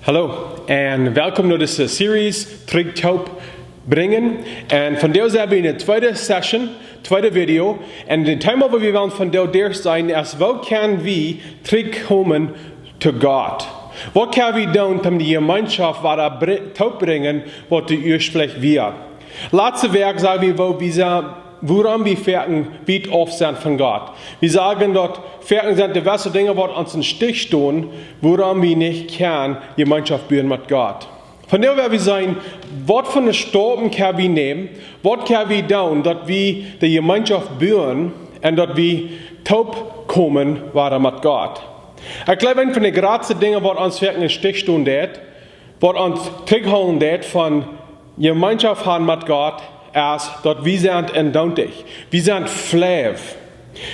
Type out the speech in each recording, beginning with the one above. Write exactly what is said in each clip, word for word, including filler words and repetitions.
Hallo un welkom no dise Series Trigj toop brinjen. Un vondoag sent wie enne tweede Session, tweede Video. Un daut Thema waut wie wellen vondoag derchseenen es: Woo kjenn wie trigj komen to Gott? Waut kjenn wie doonen om de Jemeenschoft wada bri- toop brinjen waut doa uasplich wia? Latste Wäakj sagen wie, woo wie sent, wuarom wie foaken wiet auf sent von Gott. Wie sagen daut foaken sent de jewesse Dinja waut ons em Stich stonen, wuarom wie nich kjennen Jemeenschoft buen met Gott. Vondoag well wie seenen, waut fa Staupen kjenn wie nämen, waut kjenn wie doonen daut wie de Jemeenschoft buen un daut wie toop komen wada met Gott. Ekj jleew, eent von de jratste Dinja waut ons foaken em Stich stonen deit, waut ons trigjhoolen deit von Jemeenschoft han met Gott, es daut wie sent endoonticht. Wie sent flau.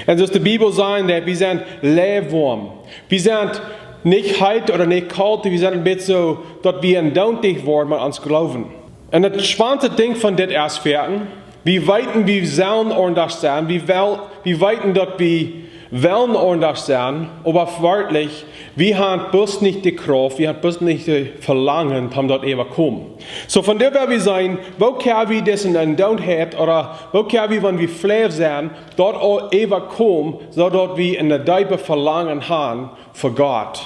Un soo aus de Bibel sajcht daut, wie sent lukwam. Wie sent nich heet ooda nich kolt, wie sent een bät soo daut wie endoonticht woaren met ons Gloowen. Un daut schwoaste Dinkj von dit es foaken, wie weeten wie sellen aundasch sennen, wie, well, wie weeten daut wie wellen aundasch sennen, oba werkjlich, wie haben bloos nich de Krauft, wie haben bloos nich de Velangen om daut äwakomen. Soo vondoag well wie seenen, woo kjenn wie dise Endoonticht ooda woo kjenn wie, wan wie flau sent, daut uk äwakomen, soo daut wie een deepet Velangen haben fa Gott.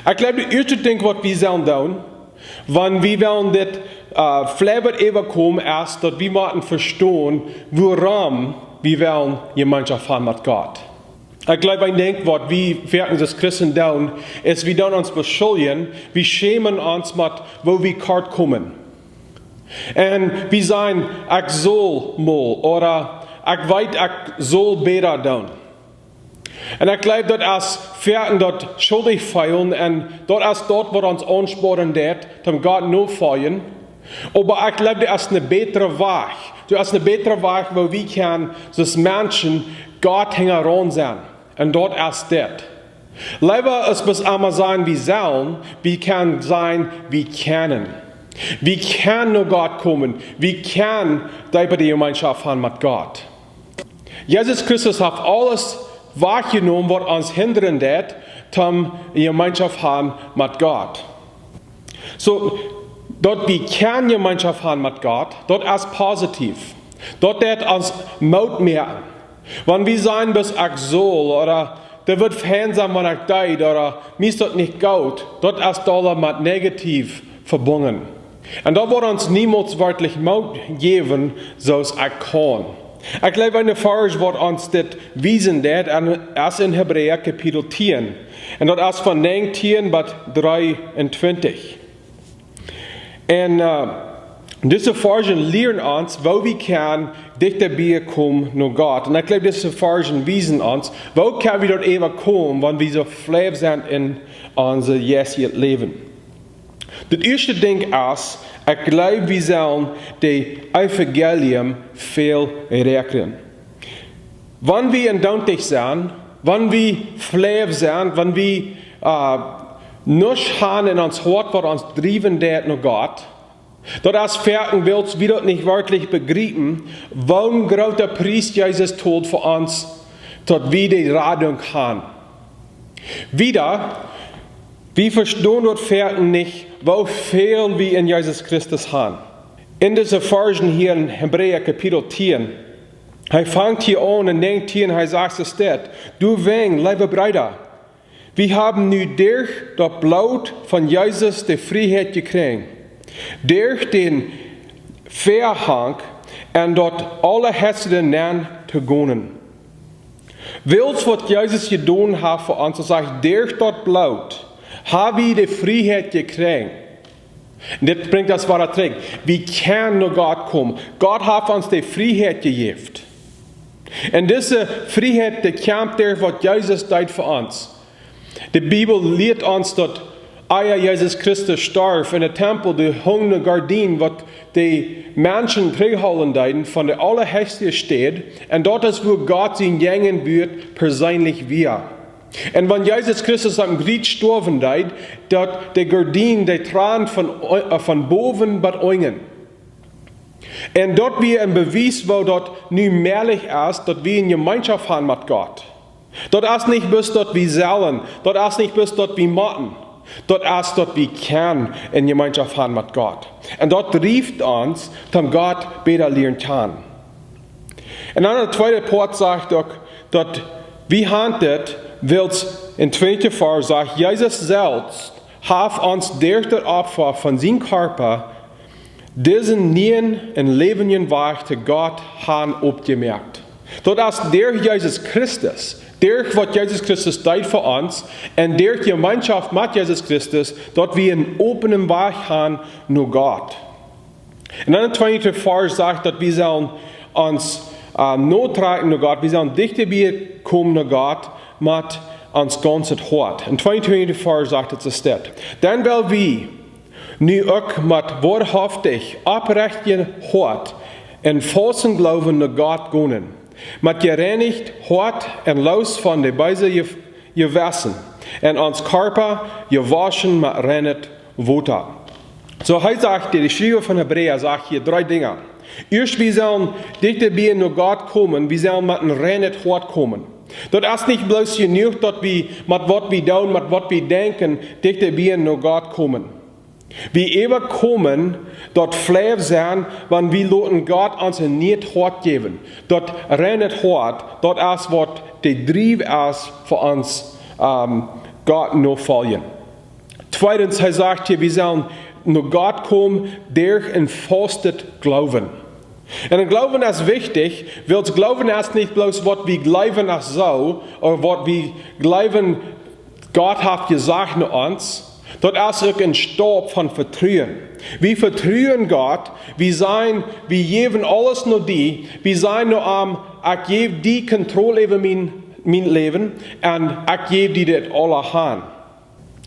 Ekj jleew, daut ieeschte Dinkj waut wie sellen doonen, wan wie wellen dit, äh, flau äwakomen, es daut wie motten vestonen wuarom wie wellen Jemeenschoft han met Gott. Ekj jleew, een Dinkj waut wie foaken aus Christen doonen, es wie doonen ons beschuldjen, wie schämen ons met woo wie kort komen. Un wie sajen: Ekj sull mol, ooda: Ekj weet, ekj sull bäta doonen. Un ekj jleew, daut es foaken daut schuldich feelen, un daut es daut waut ons aunspornen deit om Gott notofoljen. Oba ekj jleew, doa es een bätra Wajch. Doa es een bätra Wajch woo wie kjennen aus Menschen Gott hinjaraun sennen. Un daut es dit. Leewa aus bloos emma sajen wie sellen, wie kjennen sajen wie kjennen. Wie kjennen no Gott komen. Wie kjennen deepe Jemeenschoft han met Gott. Jesus Christus haft aules wajchjenomen waut ons hindren deit om Jemeenschoft han met Gott. Soo, daut wie kjennen Jemeenschoft han met Gott, daut es positiev. Daut deit ons Moot moaken. Wan wie sajen bloos: Ekj sull, ooda: Daut wudd fein sennen wan ekj deed, ooda: Mie es daut nich goot, daut es dolla met negativ vebungen. Un daut woat ons niemols werkjlich Moot jäwen, soo aus ekj kaun. Ekj jleew, een Varsch waut ons dit wiesen deit, un es en Hebräa Kapitel tieen. Un daut es von näajentieen bat dreeuntwintich. Un, äh, dise Varschen lieren ons woo wie kjennen dichta bie komen no Gott. Un ekj jleew, dise Varschen wiesen ons, woo kjenn wie daut äwakomen, wan wie soo flau sent en ons jeistlichet Läwen. Daut ieeschte Dinkj es, ekj jleew, wie sellen daut Evangelium väl räakjnen. Wan wie endoonticht sent, wan wie flau sent, wan wie, äh, nuscht haben en ons Hoat waut ons driewen deit no Gott, daut es foaken wiels wie daut nich werkjlich bejriepen, woo een groota Pries Jesus tolt fa ons, daut wie de Radunk han. Wieda, wie vestonen daut foaken nich, woo väl wie en Jesus Christus han. En dise Varschen hia en Hebräa Kapitel tieen, hee fangt hia aun en näajentieen, hee sajcht es dit: Doawäajen, leewe Breeda, wie haben nu derch daut Bloot von Jesus de Frieheit jekjräajen, derch dän Väahank en daut Aulaheichste nenn to gonen. Wiels waut Jesus jedonen haft fa ons, daut sajcht, derch daut Bloot ha wie de Frieheit jekjräajen. Un dit brinjt ons wada trigj. Wie kjennen no Gott komen. Gott haft ons de Frieheit jejäft. Un dise Frieheit, dee kjemt derch waut Jesus deed fa ons. De Bibel lieet ons daut, ea Jesus Christus storf en dän Tempel, doa hunk ne Gardien waut de Menschen trigjhoolen deed von de aulaheichste Städ. Un daut es wua Gott sien Jäajenwuat perseenlich wia. Un wan Jesus Christus aum Kjriez stoawen deed, daut de Gardien, dee trand von, äh, von bowen bat unjen. Un daut wia een Bewies, woo daut nu mäajlich es, daut wie ne Jemeenschoft han met Gott. Daut es nich bloos daut wie sellen, daut es nich bloos daut wie motten. Daut es daut wie kjennen en Jemeenschoft haben met Gott. Un daut drift ons, om Gott bäta lieren kjanen. Un dan de tweede Poat sajcht uk, daut wie haben dit, wiels en tweede Varsch sajcht, Jesus selfst haft ons derch daut Opfa von sien Kjarpa disen nieen un läwendjen Wajch to Gott han opjemoakt. Daut es derch Jesus Christus, derch waut Jesus Christus deed fa ons, un derch Jemeenschoft met Jesus Christus, daut wie eenen openen Wajch han no Gott. Un dan de tweede Varsch sajcht, daut wie sellen ons äh, notrakjen no Gott, wie sellen dichta bie komen no Gott met ons gaunzet Hoat. En tweeuntwintich Varsch sajcht et soo dit: Dan well wie nu uk met woarhauftich oprechtjet Hoat un fausten Gloowen no Gott gonen, met jereinicht Hoat un loos von de beese Je-, Jewessen, un ons Kjarpa jewoschen met reinet Wota. Soo hee sajcht, de Schriewa von Hebräa sajcht hia dree Dinja. Ieescht, wie sellen dichta bie no Gott komen, wie sellen met een reinet Hoat komen. Daut es nich bloos jenuach, daut wie met waut wie doonen, met waut wie denkjen, dichta bie no Gott komen. Wie äwakomen daut Fleesch sennen, wan wie loten Gott ons een nieet Hoat jäwen. Daut reinet Hoat, daut es waut de Drief es fa ons, ähm, Gott nofoljen. Tweedens, hee sajcht hia, wie sellen no Gott komen derch een faustet Gloowen. Un een Gloowen es wichtich, wiels Gloowen es nich bloos waut wie gloowen es soo, ooda waut wie gloowen, Gott haft jesajcht no ons. Daut es uk een Staup von Vetruen. Wie vetruen Gott, wie sajen, wie jäwen aules no die, wie sajen no am: Ekj jäw die Kontroll äwa mien, mien Läwen, un ekj jäw die dit aula han.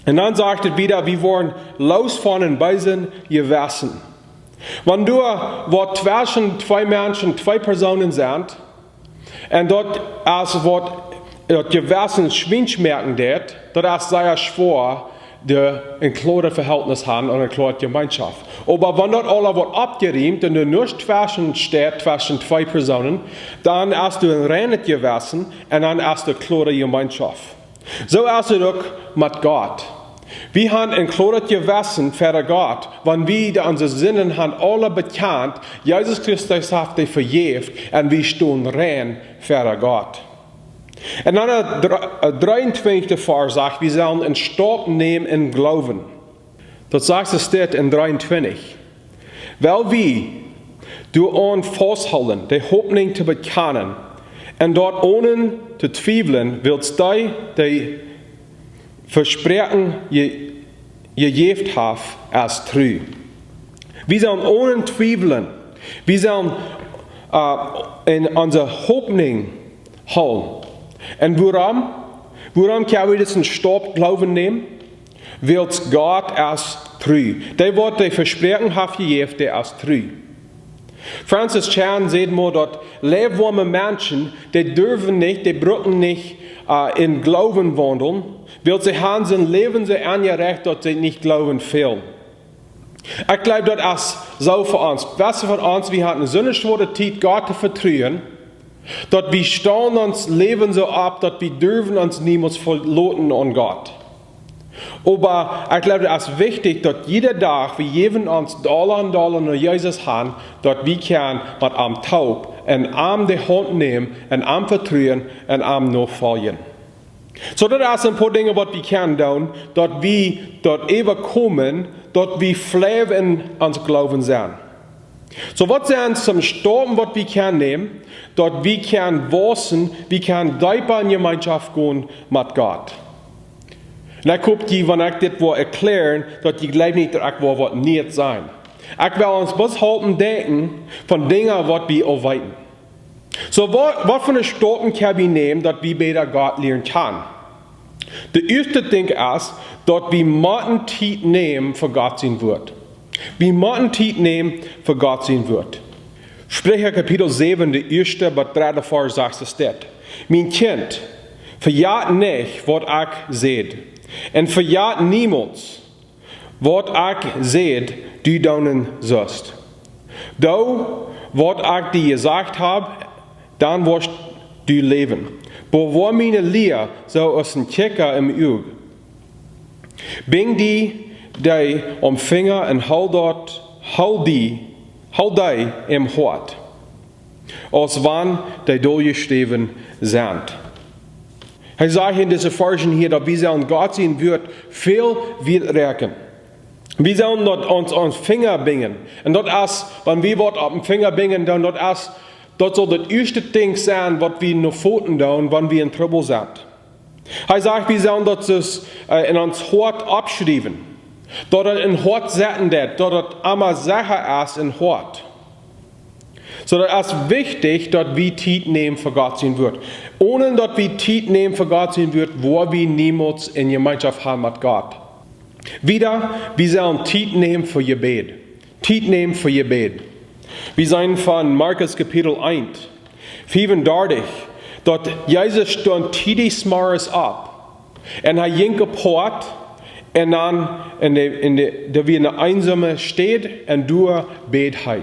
Un dan sajcht et wieda, wie woaren loos von een beeset Jewessen. Wan doa waut tweschen twee Menschen, twee Persoonen sent, un daut es waut daut Jewessen schwiensch moaken deit, daut es sea schwoa, de, een kloaret Vehältnis han un een kloare Jemeenschoft. Oba wan daut aula woat oppjeriemt un doa nuscht tweschen steit tweschen twee Persoonen, dan hast du een reinet Jewessen un dan hast du kloare Jemeenschoft. Soo es et uk met Gott. Wie han een kloaret Jewessen ver Gott, wan wie de, onse Sinden han aula bekjant, Jesus Christus haft dee vejäft un wie stonen rein ver Gott. Un dan de dr-, äh, dreeuntwintichste Varsch sajcht, wie sellen een Staup nämen em Gloowen. Daut sajcht et dit en dreeuntwintich. Well wie doaraun fausthoolen, de Hopninj to bekjanen, un daut onen to twiewlen, wiels dee, dee Vespräakjen je-, jejäft haft, es tru. Wie sellen onen twiewlen, wie sellen, äh, en onse Hopninj hoolen. Un wuarom? Wuarom kjenn wie disen Staup Gloowen nämen? Wiels Gott es tru. Dee waut de Vespräakjen haft jejäft, dee es tru. Francis Chan säd mol daut lukwame Menschen, dee durwen nich, dee bruken nich, äh, en Gloowen waundlen, wiels see han äa Läwen soo aunjerecht, daut see nich Gloowen fälen. Ekj jleew, daut es soo fa ons. Best fa ons, wie han eene soo schwoare Tiet, Gott to vetruen, daut wie stalen ons Läwen soo opp, daut wie durwen ons niemols veloten aun Gott. Oba ekj jleew, daut es wichtich, daut jieda Dach wie jäwen ons dolla un dolla no Jesus han, daut wie kjennen met am toop un am de Haunt nämen un am vetruen un am nofoljen. Soo, daut es een poa Dinja waut wie kjennen doonen, daut wie doa äwakomen, daut wie fleew en ons Gloowen sent. Soo, waut sent some Staupen waut wie kjennen nämen, daut wie kjennen wausen, wie kjennen deepa en Jemeenschoft gonen met Gott? Un ekj hop jie, wan ekj dit woa erkjläaren, daut jie jleewen nich daut ekj woa waut Nieet sajen. Ekj well ons bloos halpen denkjen von Dinja waut wie aul weeten. Soo, waut, waut fa Staupen kjenn wie nämen, daut wie bäta Gott lieren kjanen? De ieeschte Dinkj es, daut wie motten Tiet nämen fa Gott sien Wuat. Wie motten Tiet nämen fa Gott sien Wuat. Spricha Kapitel säwen, de ieeschte bat dredde Varsch sajcht et dit: Mien Kjint, vejät nich waut ekj säd, un vejät niemols waut ekj säd, du doonen sust. Doo waut ekj die jesajcht hab, dan woascht du läwen. Bewoa miene Lia soo aus een Kjikja em Uag. Binj die dee aum Finja un hool daut, hool die, hool dee em Hoat, aus wan dee doljeschräwen sent. Hee sajcht en dise Varschen hia, daut wie sellen Gott sien Wuat väl wieda räakjen. Wie sellen daut ons aum Finja binjen. Un daut es, wan wie waut oppem Finja binjen, dan daut es, daut saul daut ieeschte Dinkj sennen, waut wie no foten doonen, wan wie en Trubbel sent. Hee sajcht, wie sellen daut soo, äh, en ons Hoat oppschriewen. Daut et em Hoat sitten deit, daut et emma secha es em Hoat. Soo daut es wichtich, daut wie Tiet nämen fa Gott sien Wuat. Onen daut wie Tiet nämen fa Gott sien Wuat, woa wie niemols ne Jemeenschoft haben met Gott. Wieda, wie sellen Tiet nämen fa Jebäd. Tiet nämen fa Jebäd. Wie seenen von Markus Kapitel eent, fief un dartich, daut Jesus stunt tiedich zemorjes opp. Un hee jinkj opphoat un dan en de, en de, doa wia ne eensome Städ un doa bäd hee.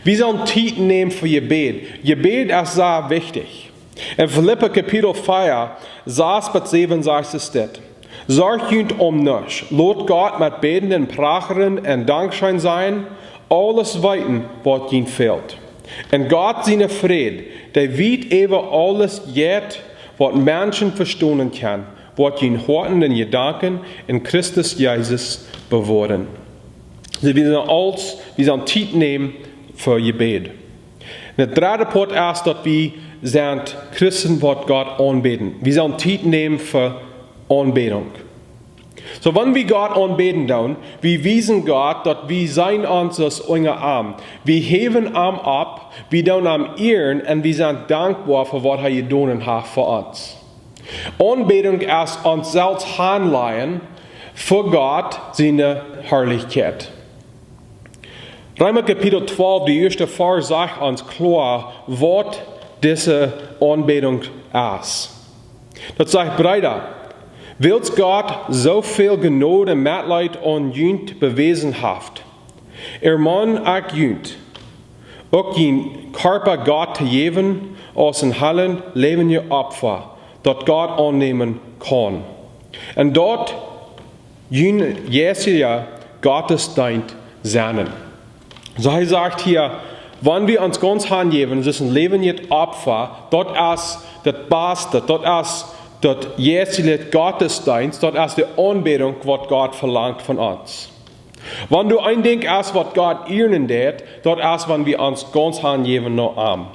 Wie sellen Tiet nämen fa Jebäd. Jebäd es sea wichtich. En Filippa Kapitel vea, sas bat säwen sajcht et dit: Sorjt junt om nuscht. Lot Gott met Bäden un Prachren un Dankscheen sajen aules weeten, waut junt fält. Un Gott sien Fräd, dee wiet äwa aules jeit, waut Menschen vestonen kjennen, woat june Hoaten un Jedanken en Christus Jesus bewoaren. Soo, wie sellen auls, wie sellen Tiet nämen fa Jebäd. Un daut dredde Poat es, daut wie sent Christen, waut Gott aunbäden. Wie sellen Tiet nämen fa Aunbädunk. Soo, wan wie Gott aunbäden doonen, wie wiesen Gott, daut wie sent ons aus unja am. Wie häwen am opp, wie doonen am ieren un wie sent dankboa fa waut hee jedonen haft fa ons. Aunbädunk es ons selfst hanlajen fa Gott siene Harlichkjeit. Reema Kapitel twalf, de ieeschte Varsch, sajcht ons kloa, waut dise Aunbädunk es. Daut sajcht: Breeda, wiels Gott soo väl Jnod un Metleet aun junt bewäsen haft, ermon ekj junt, uk jun Kjarpa Gott to jäwen aus een heiljet, läwendjet Opfa, daut Gott aunnämen kaun. Un daut jun jeistlicha Gottesdeenst sennen. Soo hee sajcht hia, wan wie ons gaunz hanjäwen, daut es een läwendjet Opfa, daut es daut baste, daut es daut jeistliche Gottesdeenst, daut es de Aunbädunk, waut Gott velangt von ons. Wan doa een Dinkj es, waut Gott ieren deit, daut es, wan wie ons gaunz hanjäwen no am.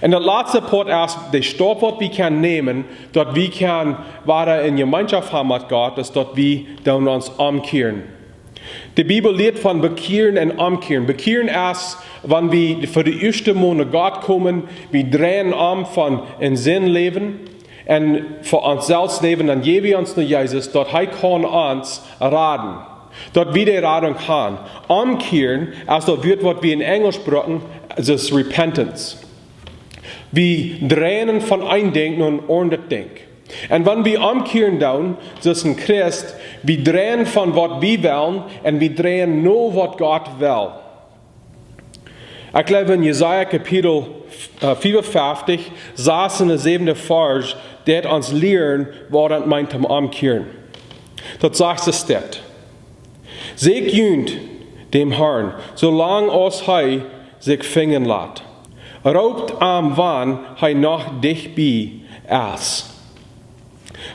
Un daut latste Poat es, de Staup, waut wie kjennen nämen, daut wie kjennen wada ne Jemeenschoft haben met Gott, es daut wie doonen ons omkjieren. De Bibel lieet von bekjieren un omkjieren. Bekjieren es, wan wie fa de ieeschte Mol no Gott komen, wie dreien om von een Sind läwen un fa ons selfst läwen, dan jäw wie ons no Jesus, daut hee kaun ons raden. Daut wie de Radunk han. Omkjieren es daut Wuat, waut wie en Enjelsch brucken, es repentance. Wie dreien von een Dinkj no een aundret Dinkj. Un wan wie omkjieren doonen, soo aus een Christ, wie dreien von waut wie wellen un wie dreien no waut Gott well. Ekj jleew, en Jesaja Kapitel, äh, vea un feftich, sas un de säwende Varsch, deit ons lieren, waut daut meent, om omkjieren. Daut sajcht et dit: Sieekjt junt dän Harn, soo lang aus hee sikj finjen lat. Roopt am, wan hee noch dicht bie es.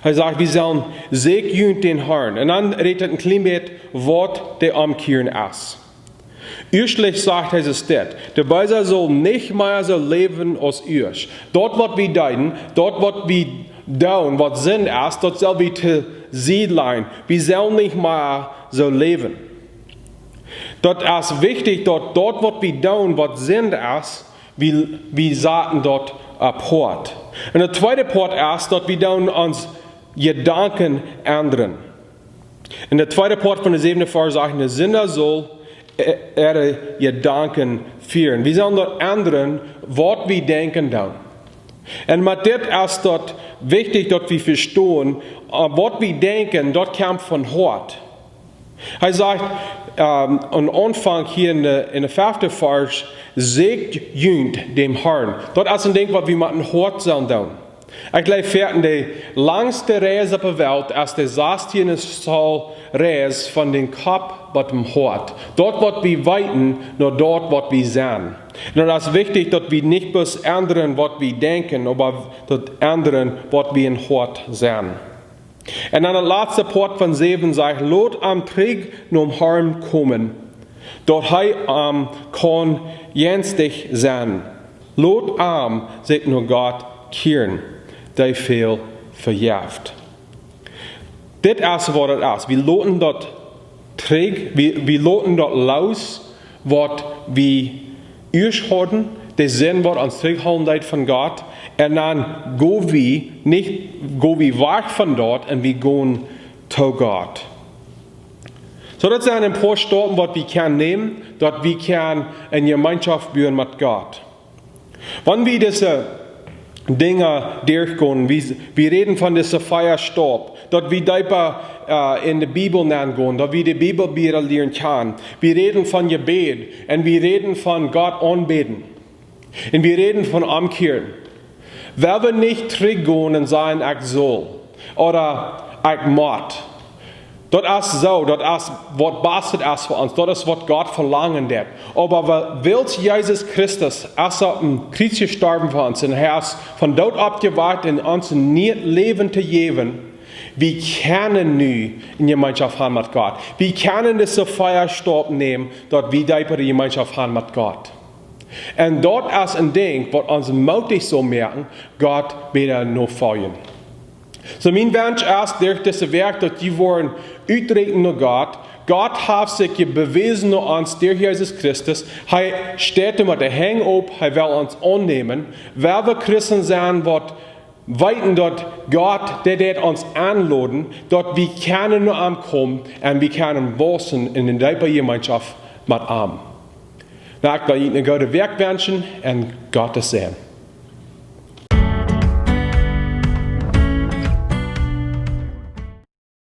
Hee sajcht, wie sellen: Sieekjt junt dän Harn. Un dan rät et een kjlien bät, waut de Omkjieren es. Ieeschtlich sajcht hee et dit: De Beesa saul nich mea soo läwen aus ieescht. Daut, waut wie deeden, daut, waut wie doonen, waut Sind es, daut sell wie to Sied lajen. Wie sellen nich mea soo läwen. Daut es wichtich, daut daut, waut wie doonen, waut Sind es, wie, wie saten daut opphoat. Un de tweede Poat es, daut wie doonen ons Jedanken endren. Un de tweede Poat von de säwende Varsch sajcht: De Sinda saul ä-, äare Jedanken fieren. Wie sellen daut endren, waut wie denkjen doonen. Un met dit es daut wichtich, daut wie vestonen, äh, waut wie denkjen, daut kjemt von Hoat. Hee sajcht, ähm, aum Aunfank hia en de, en de fefte Varsch: Sieekjt junt dän Harn. Daut es een Dinkj, waut wie met een Hoat sellen doonen. Ekj jleew, foaken de langste Reis opp de Welt es de sastieen Zoll Reis von dän Kopp bat dän Hoat. Daut waut wie weeten, no daut waut wie sent. Un daut es wichtich, daut wie nich bloos endren waut wie denkjen, oba daut endren waut wie em Hoat sent. Un dan daut latste Poat von säwen sajcht: Lot am trigj nom Harn komen, daut hee am kaun jensich sennen. Lot am sikj no Gott kjieren, dee väl vejeft. Dit es waut et es. Wie loten daut trigj, wie, wie loten daut loos, waut wie ieescht hauden, de Sind waut ons trigjhoolen deed von Gott. Un dan go wie nich, go wie wajch von daut un wie gonen to Gott. Soo, daut sent een poa Staupen waut wie kjennen nämen, daut wie kjennen eene Jemeenschoft buen met Gott. Wan wie dise Dinja derchgonen, wie, wie räden von dise vea Staupen, daut wie deepa, äh, en de Bibel nengonen, daut wie de Bibel bäta lieren kjanen. Wie räden von Jebäd un wie räden von Gott aunbäden. Un wie räden von Omkjieren. Wan wie nich trigj gonen un sajen: "Ekj saul" ooda "Ekj mott". Daut es soo, daut es waut baste es fa ons. Daut es waut Gott velangen deed. Oba wa-, wiels Jesus Christus es opp een Kjriez jestorwen fa ons un hee es vom Doot oppjewakjt, om ons een nieet Läwen to jäwen, wie kjennen nu eene Jemeenschoft haben met Gott. Wie kjennen dise vea Staupen nämen, daut wie deepare Jemeenschoft haben met Gott. Un daut es een Dinkj waut ons mootich saul moaken, Gott bäta notofoljen. Soo, mien Wunsch es, derch dise Wäakj, daut jie woaren utrieekjen no Gott. Gott haft sikj bewäsen no ons derch Jesus Christus. Hee steit met de Henj opp, hee well ons aunnämen. Wan wie Christen sent, waut weeten, daut Gott, dee deed ons enloden, daut wie kjennen no am komen un wie kjennen wausen en eene deepe Jemeenschoft met am. Nu, ekj well junt eene goode Wäakj wenschen un Gott säajen.